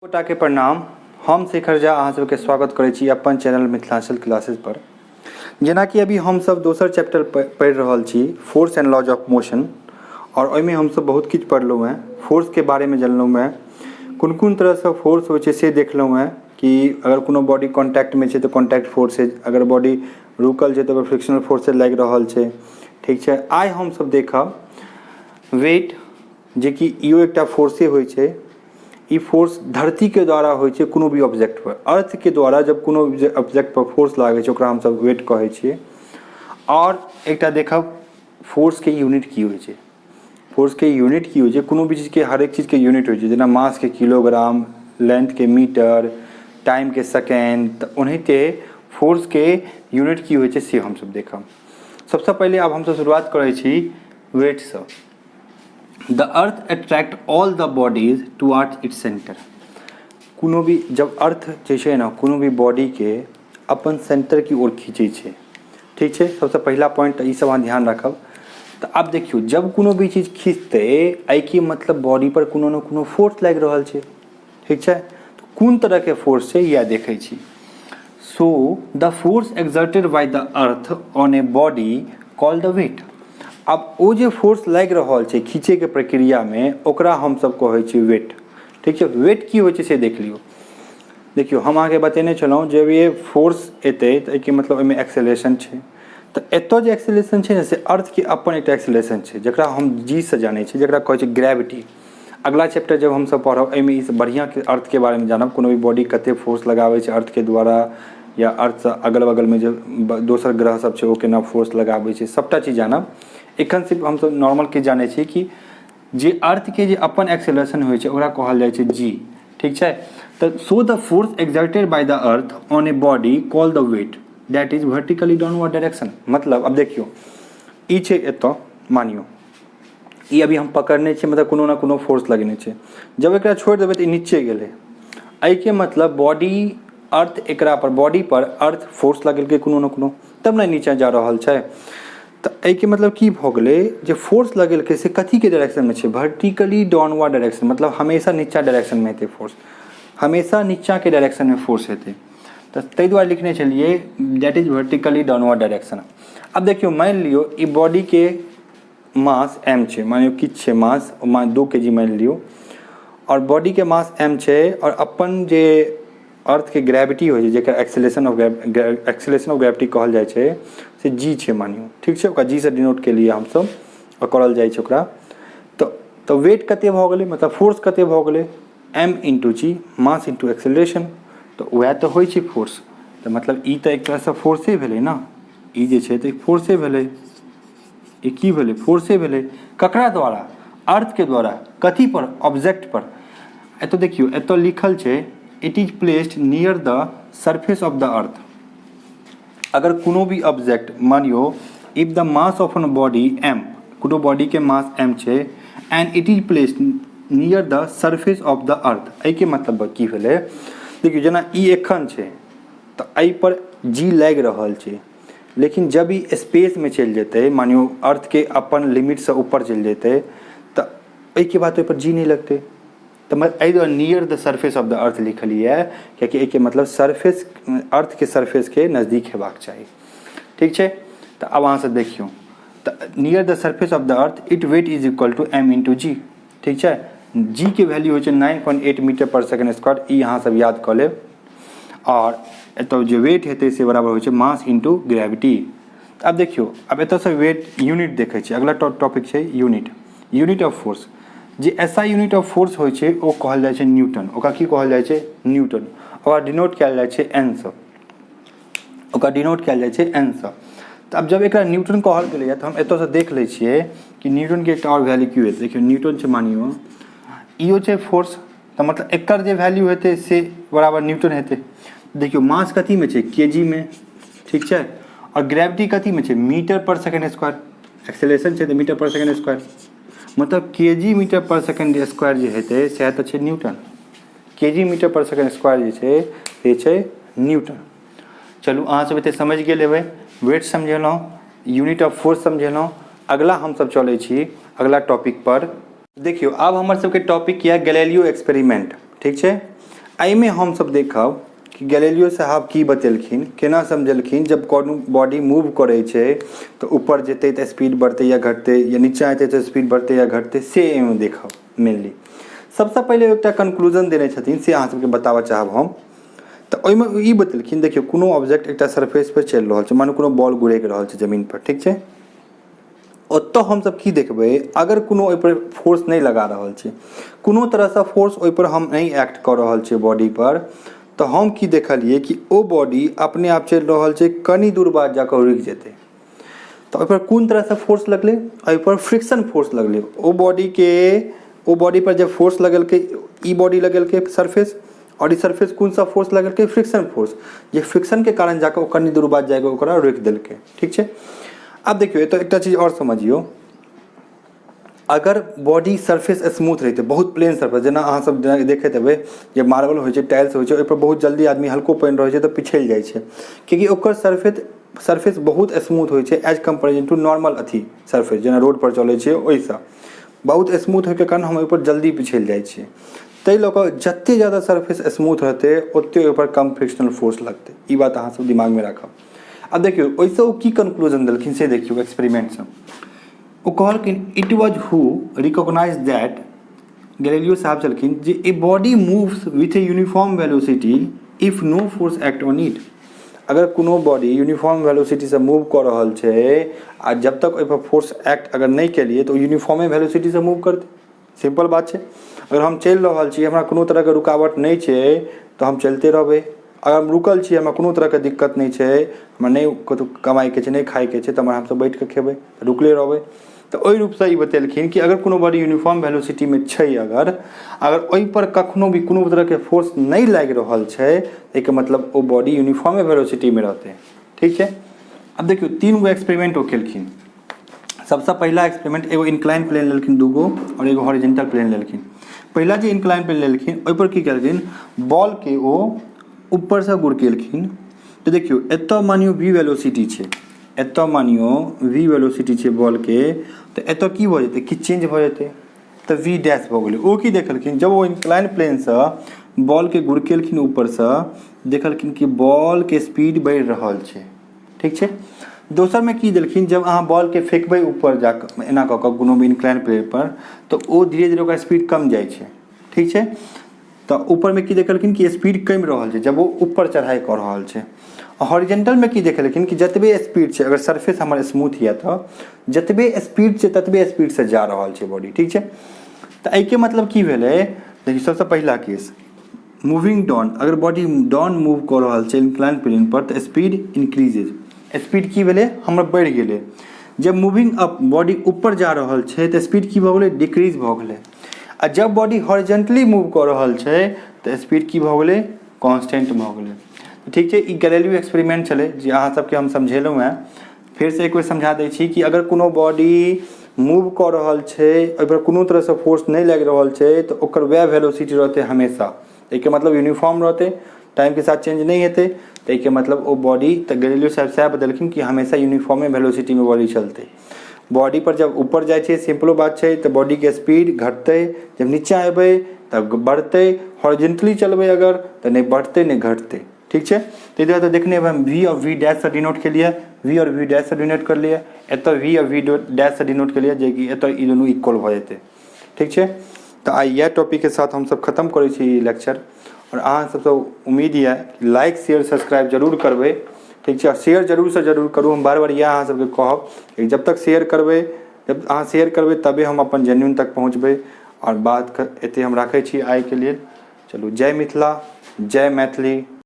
गोटाके प्रणाम। हम शेखर झा अहाँ सबके स्वागत करै छी अपन चैनल मिथिलांचल क्लासेज पर। जेनाकि अभी हमसब दोसर चैप्टर पढ़ि रहल छी, force and laws of motion, आओर ओहिमे हमसब बहुत किछु पढ़लहुँ हेँ। फोर्सके बारेमे जनलहुँ हेँ, कोन कोन तरहसँ फोर्स होइ छै से देखलहुँ हेँ, कि अगर कोनो बॉडी कॉन्टैक्टमे छै तऽ कॉन्टैक्ट फोर्स, अगर बॉडी रुकल छै तऽ ओकर फ्रिक्शनल फोर्स लागि रहल छै। ठीक छै, आइ हमसब देखब वेट, जेकि इहो एकटा फोर्से होइ छै। ई फोर्स धरतीके द्वारा होइ छै कोनो भी ऑब्जेक्ट पर। अर्थके द्वारा जब कोनो ऑब्जेक्ट पर फोर्स लागै छै, ओकरा हमसब वेट कहै छियै। आओर एकटा देखब फोर्सके यूनिट की होइ छै। फोर्सके यूनिट की होइ छै? कोनो भी चीजके, हरेक चीजके यूनिट होइ छै, जेना मासके किलोग्राम, लेंथके मीटर, टाइमके सेकेंड। तऽ ओनाहिते फोर्सके यूनिट की होइ छै से हमसब देखब। सबसँ पहिले आब हमसब शुरुआत करै छी वेटसँ। The earth attract all the bodies towards its center। कोनो भी जब अर्थ जे छै ने, कोनो भी बॉडीके अपन सेंटर की ओर खींचै छै। ठीक छै, सबसँ पहिला पॉइंट तऽ ई सब अहाँ ध्यान राखब। तऽ आब देखियौ, जब कोनो भी चीज खींचतै, एहिके मतलब बॉडी पर कोनो ने कोनो फोर्स लागि रहल छै। ठीक छै, कोन तरहके फोर्स छै, इएह देखै छी। So the force exerted by the earth on a body call the weight। आब ओ जे फोर्स लागि रहल छै खींचैके प्रक्रियामे, ओकरा हमसब कहै छियै वेट। ठीक छै, वेट की होइ छै से देख लियौ। देखियौ, हम अहाँके बतेने छलहुँ, जब ये फोर्स एतै तऽ एहिके मतलब ओहिमे एक्सेलेरेशन छै। तऽ एतऽ जे एक्सेलेरेशन छै ने, से अर्थके अपन एकटा एक्सेलेरेशन छै, जकरा हम जी से जानै छी, जकरा कहै छै ग्रेविटी। अगला चैप्टर जब हमसब पढ़ब, एहिमे ई बढ़िआँ अर्थके बारेमे जानब, कोनो भी बॉडी कते फोर्स लगाबै छै अर्थके द्वारा, या अर्थसँ अगल बगलमे जे दोसर ग्रह सब छै, ओ केना फोर्स लगाबै छै, सबटा चीज जानब। एखन सिर्फ हमसब नॉर्मल किछु जानै छी कि जे अर्थके जे अपन एक्सेलरेशन होइ छै, ओकरा कहल जाइ छै जी। ठीक छै, तऽ so the force exerted by the earth on a body call the weight that is vertically downward direction। मतलब अब देखियौ, ई छै एतऽ, मानियौ ई अभी हम पकड़ने छियै, मतलब कोनो ने कोनो फोर्स लगेने छै। जब एकरा छोड़ि देबै तऽ ई नीचे गेलै। एहिके मतलब बॉडी अर्थ एकरा पर, बॉडी पर अर्थ फोर्स लगेलकै कोनो ने कोनो, तब ने नीचा जा रहल छै। तऽ एहिके मतलब की भऽ गेलै? जे फोर्स लगेलकै से कथीके डायरेक्शनमे छै? Vertically downward direction. मतलब हमेशा नीचा डायरेक्शनमे हेतै फोर्स, हमेशा नीचाके डायरेक्शनमे फोर्स हेतै। तऽ ताहि दुआरे लिखने छलियै that is vertically downward direction। आब देखियौ, मानि लियौ ई बॉडीके मास एम छै, मानियौ किछु छै मास, 2 के जी मानि लियौ, आओर बॉडीके मास एम छै, आओर अपन जे अर्थके ग्रेविटी होइ छै, जेकर एक्सेलेरेशन ऑफ ग्रेविटी कहल जाइ छै, से जी छै मानियौ। ठीक छै, ओकरा जी से डिनोट केलियै हमसब आओर करल जाइ छै ओकरा। तऽ वेट कते भऽ गेलै? मतलब फोर्स कते भऽ गेलै? M into g, mass into acceleration। तऽ वएह तऽ होइ छै फोर्स। तऽ मतलब ई तऽ एक तरहसँ फोर्से भेलै ने। ई जे छै तऽ फोर्से भेलै। ई की भेलै? फोर्से भेलै। ककरा द्वारा? अर्थके द्वारा। कथी पर? ऑब्जेक्ट पर। एतऽ देखियौ, एतऽ लिखल छै, it is placed near the surface of the earth। अगर कोनो भी ऑब्जेक्ट, मानियो if the mass of an body m, कोनो बॉडीके मास एम छै, and it is placed near the surface of the earth, एहिके मतलब की भेलै? देखियौ, जेना ई एखन छै तऽ एहिपर जी लागि रहल छै, लेकिन जब ई स्पेसमे चलि जेतै, मानियो अर्थके अपन लिमिटसँ ऊपर चलि जेतै, तऽ एहिके बाद ओहिपर जी नहि लगतै। तऽ एहि दुआरे near the surface of the earth लिखलियै, कियाकि एहिके मतलब सरफेस, अर्थके सरफेसके नजदीक हेबाक चाही। ठीक छै, तऽ आब अहाँसब देखियौ, तऽ near the surface of the earth, it weight is equal to m into g। ठीक छै, जी के वैल्यू होइ छै 9.8 meter per second square। ई अहाँसब याद कऽ लेब। आओर एतऽ जे वेट हेतै से बराबर होइ छै मास इंटू ग्रेविटी। आब देखियौ, आब एतऽसँ वेट यूनिट देखै छियै। अगला टॉपिक छै यूनिट, यूनिट ऑफ फोर्स। जे S I unit of force होइ छै, ओ कहल जाइ छै न्यूटन। ओकरा की कहल जाइ छै? न्यूटन। ओकरा डिनोट कयल जाइ छै एन सँ। ओकरा डिनोट कयल जाइ छै एन सँ। तऽ आब जब एकरा न्यूटन कहल गेलैए, तऽ हम एतऽसँ देख लै छियै कि न्यूटनके एकटा आओर वैल्यू की हेतै। देखियौ, न्यूटन छै, मानियौ इहो छै फोर्स, तऽ मतलब एकर जे वैल्यू हेतै से बराबर न्यूटन हेतै। देखियौ, मास कथीमे छै? के जी मे। ठीक छै, आओर ग्रेविटी कथीमे छै? Meter per second square। Acceleration छै तऽ मीटर पर सेकेंड स्क्वायर, मतलब k g meter per second square जे हेतै, सएह तऽ छै newton। K g meter per second square जे छै से छै न्यूटन। चलू, अहाँसब एते समझि गेल हेबै। वेट समझेलहुँ, यूनिट ऑफ फोर्स समझेलहुँ। अगला हमसब चलै छी अगला टॉपिक पर। देखियौ, आब हमर सबके टॉपिक यऽ गैलीलियो एक्सपेरिमेंट। ठीक छै। एहिमे हमसभ देखब कि गैलीलियो साहब की बतेलखिन, केना समझेलखिन। जब कोनो बॉडी मूव करै छै तऽ ऊपर जेतै तऽ स्पीड बढ़तै या घटतै, या नीचा एतै तऽ स्पीड बढ़तै या घटतै, से एहिमे देखब। मेनली सबसँ पहिले एकटा कंक्लूजन देने छथिन, से अहाँ सबके बताबऽ चाहब हम। तऽ ओहिमे ई बतेलखिन, देखियौ कोनो ऑब्जेक्ट एकटा सरफेस पर चलि रहल छै, मानू कोनो बॉल गुड़कि रहल छै जमीन पर, ठीक छै। ओतऽ हमसब की देखबै, अगर कोनो ओहिपर फोर्स नहि लगा रहल छी, कोनो तरहसँ फोर्स ओहिपर हम नहि एक्ट कऽ रहल छियै बॉडी पर, तऽ हम की देखलियै कि ओ बॉडी अपने आप चलि रहल छै, कनि दूर बाद जाकऽ रुकि जेतै। तऽ ओहिपर कोन तरहसँ फोर्स लगलै? ओहिपर फ्रिक्शन फोर्स लगलै। ओ बॉडीके, ओ बॉडी पर जे फोर्स लगेलकै, ई बॉडी लगेलकै सरफेस, आओर ई सरफेस कोन सा फोर्स लगेलकै? फ्रिक्शन फोर्स, जे फ्रिक्शनके कारण जाकऽ ओ कनि दूर बाद जाकऽ ओकरा रोकि देलकै, ठीक छै। आब देखियौ, एतऽ एकटा चीज आओर समझियौ। अगर बॉडी सरफेस स्मूथ रहितै, बहुत प्लेन सरफेस, जेना अहाँ सब देखैत हेबै जे मार्बल होइ छै, टाइल्स होइ छै, ओहिपर बहुत जल्दी आदमी हल्को पानि रहै छै तऽ पिछड़ि जाइ छै, कियाकि ओकर सरफेस सरफेस बहुत स्मूथ होइ छै एज कम्पेरिजन टू नॉर्मल अथी सरफेस, जेना रोडपर चलै छै ओहिसँ बहुत स्मूथ होइके कारण हम ओहिपर जल्दी पिछड़ि जाइ छियै। ताहि लऽ कऽ जतेक जादा सरफेस स्मूथ रहतै, ओतेक ओहिपर कम फ्रिक्शनल फोर्स लगतै। ई बात अहाँ सब दिमागमे राखब। आब देखियौ, ओहिसँ ओ की कन्क्लूजन देलखिन से देखियौ। एक्सपेरिमेंटसँ ओ कहलखिन, it was who recognise that, Galileo साहब छलखिन, जे a body moves with a uniform velocity if no force act on it. अगर कोनो बॉडी यूनिफॉर्म वेलोसिटीसँ मूव कऽ रहल छै आ जब तक ओहिपर फोर्स एक्ट अगर नहि केलियै, तऽ ओ यूनिफॉर्मे वेलोसिटीसँ मूव करतै। सिम्पल बात छै, अगर हम चलि रहल छी, हमरा कोनो तरहके रुकावट नहि छै, तऽ हम चलिते रहबै। अगर हम रुकल छी, हमरा कोनो तरहके दिक्कत नहि छै, हमरा नहि कतहु कमाइके छै, नहि खाइके छै, तऽ हम आरामसँ बैठिके खेबै, रुकले रहबै। तऽ ओहि रूपसँ ई बतेलखिन कि अगर कोनो बॉडी यूनिफॉर्म वेलोसिटीमे छै, अगर अगर ओहिपर कखनो भी कोनो तरहके फोर्स नहि लागि रहल छै, एहिके मतलब ओ बॉडी यूनिफॉर्मे वेलोसिटीमे रहतै, ठीक छै। आब देखियौ, तीन गो एक्सपेरिमेंट ओ केलखिन। सबसँ पहिला एक्सपेरिमेंट, एगो इंक्लाइन प्लेन लेलखिन दूगो आओर एगो हॉरिजेंटल प्लेन लेलखिन। पहिला जे इंक्लाइन प्लेन लेलखिन, ओहिपर की केलखिन? बॉलके ओ ऊपरसँ गुड़केलखिन। तऽ देखियौ, एतऽ मानियौ वी वेलोसिटी छै, एतऽ मानियौ वी वेलोसिटी छै बॉलके, तऽ एतऽ की भऽ जेतै? किछु चेंज भऽ जेतै, तऽ वी डैश भऽ गेलै। ओ की देखलखिन? जब ओ इंक्लाइन प्लेनसँ बॉलके गुड़केलखिन ऊपरसँ, देखलखिन कि बॉलके स्पीड बढ़ि रहल छै, ठीक छै। दोसरमे की देलखिन? जब अहाँ बॉलके फेकबै ऊपर जाकऽ एना कऽ कऽ कोनो भी इंक्लाइन प्लेन पर, तऽ ओ धीरे धीरे ओकर स्पीड कम जाइ छै, ठीक छै। तऽ ऊपरमे की देखलखिन कि स्पीड कमि रहल छै जब ओ ऊपर चढ़ाइ कऽ रहल छै। हॉरिजेंटलमे की देखलखिन कि जतबे स्पीड छै, अगर सरफेस हमर स्मूथ यऽ, तऽ जतबे स्पीड छै ततबे स्पीडसँ जा रहल छै बॉडी, ठीक छै। तऽ एहिके मतलब की भेलै? देखियौ, सबसँ पहिला केस मूविंग डाउन, अगर बॉडी डाउन मूव कऽ रहल छै इंक्लाइन प्लेन पर, तऽ स्पीड इंक्रीजेज, स्पीड की भेलै हमर? बढ़ि गेलै। जब मूविंग अप, बॉडी ऊपर जा रहल छै, तऽ स्पीड की भऽ गेलै? डिक्रीज भऽ गेलै। आ जब बॉडी हॉरिजेंटली मूव कऽ रहल छै, तऽ स्पीड की भऽ गेलै? कॉन्स्टेंट भऽ गेलै, ठीक छै। ई गैलीलियो एक्सपेरिमेंट छलै जे अहाँ सबके हम समझेलहुँ हेँ। फेरसँ एक बेर समझा दै छी कि अगर कोनो बॉडी मूव कऽ रहल छै, ओहिपर कोनो तरहसँ फोर्स नहि लागि रहल छै, तऽ ओकर वएह वेलोसिटी रहतै हमेशा। एहिके मतलब यूनिफॉर्म रहतै, टाइमके साथ चेंज नहि हेतै। तऽ एहिके मतलब ओ बॉडी, तऽ गैलीलियो साहब सएह बतेलखिन कि हमेशा यूनिफॉर्मे वेलोसिटीमे बॉडी चलतै। बॉडी पर जब ऊपर जाइ छै, सिम्पलो बात छै, तऽ बॉडीके स्पीड घटतै। जब नीचा एबै तऽ बढ़तै। हॉरिजेंटली चलबै अगर, तऽ नहि बढ़तै नहि घटतै, ठीक छै। ताहि दुआरे तऽ देखने हेबै हम वी आओर वी डैशसँ डिनोट केलियै, वी आओर वी डैशसँ डिनोट करलियै, एतऽ वी आओर वी डैशसँ डिनोट केलियै, जेकि एतऽ ई दुनू इक्वल भऽ जेतै, ठीक छै। तऽ आइ इएह टॉपिकके साथ हमसब खतम करै छी ई लेक्चर, आओर अहाँ सबसँ उम्मीद यऽ कि लाइक, शेयर, सब्सक्राइब जरूर करबै, ठीक छै। आओर शेयर जरूरसँ जरूर करू। हम बार बार इएह अहाँ सबके कहब कि जब तक शेयर करबै, जब अहाँ शेयर करबै, तबे हम अपन जेन्युन तक पहुँचबै। आओर बात एते हम राखै छी आइके लेल। चलू, जय मिथिला, जय मैथिली।